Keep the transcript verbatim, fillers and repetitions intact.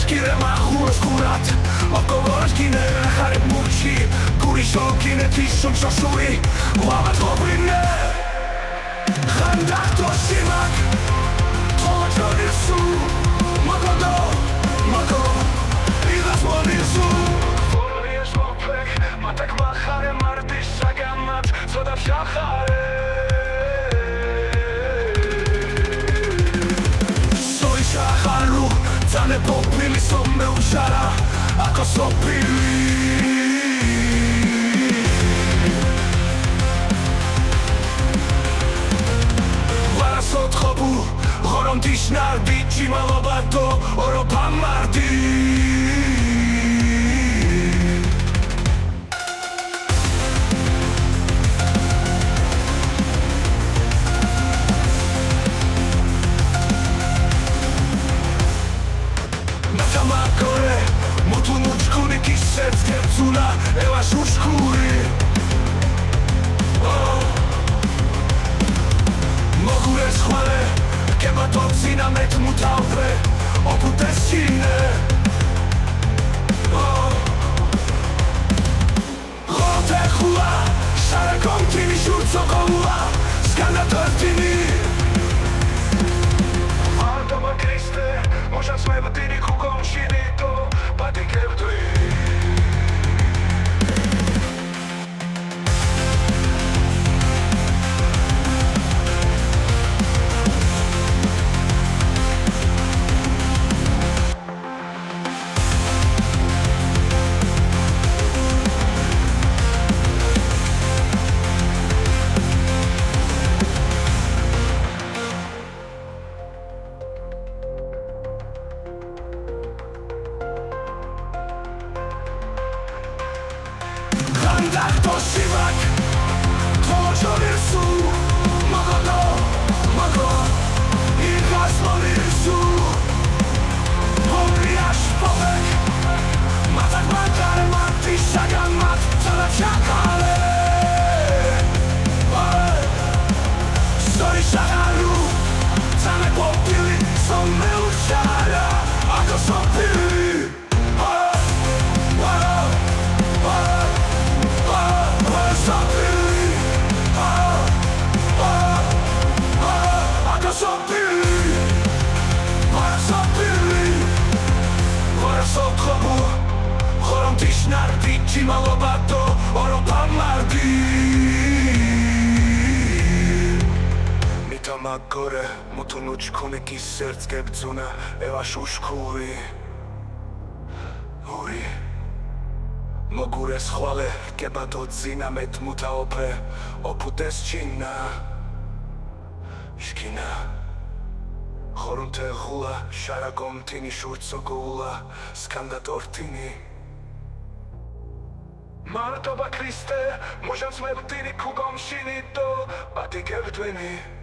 გირე მაღუროს ქურათ, ოკო ვოროს გინე, ხარე მუჩი, გური შო გინე, თიშ შო შური, ვამატ ყოფინე. ხანდახ თო სიმაქ, თო ჩონილსუ, მოკო დო, მოკო, იღას მონილსუ. ვორიეს მოფეკ, მათაკ მახარე მარტი საგამათ, ზოდა შახარე. სოი შახალუ, ძანე პოპილი სომე უშარა, აკო სოფილი. ვარა სოთხობუ, ღორომ თიშ ნარდი, ჯიმალობა დო, ორო ფამარდი. ნათა მაკორე, მუთუნ უჩქუნი, ქისეთ გებძუნა, ე ვაშ უშქური. ო, მოგურეს ხვალე, გებადო ძინა მეთ მუთაუფე, ოფუ დესჩინე. ო, ღოთე ხულა, შარა გომთინი, ჟურცო გოულა, სკანა ტორტინი. მარტო ბა ქრისტე, მოჟანს ვებდინი, ქუგომშინი დო, ბატი გებდვი. ხანდახ თო სიმაქ, თო ჩორილსუ, მოგოდო, მოგო, იღას მოლილსუ. გომრიაშ პოპეკ, მათაკ მანკარ მანტი შაგამათ, ცალად შაკალე. სოი შახალუ, ძანე პოპილი, სომე უშარა, აკო სოფილი. მიტა მაკორე, მუთუნ უჩქუნი, ქისეთ გებძუნა, ე ვაშ უშქური. ური. მოგურეს ხვალე, გებადო ძინა მეთ მუთაუფე, ოფუ დესჩინა. შქინა. ღორუნ თე ღულა, შარა გომთინი, ჟურცო გოულა, სკანდა ტორტინი. მარტო ბა ქრისტე, მუჟანს ვებდინი, ქუგომშინი დო, ბატი გებდვინი.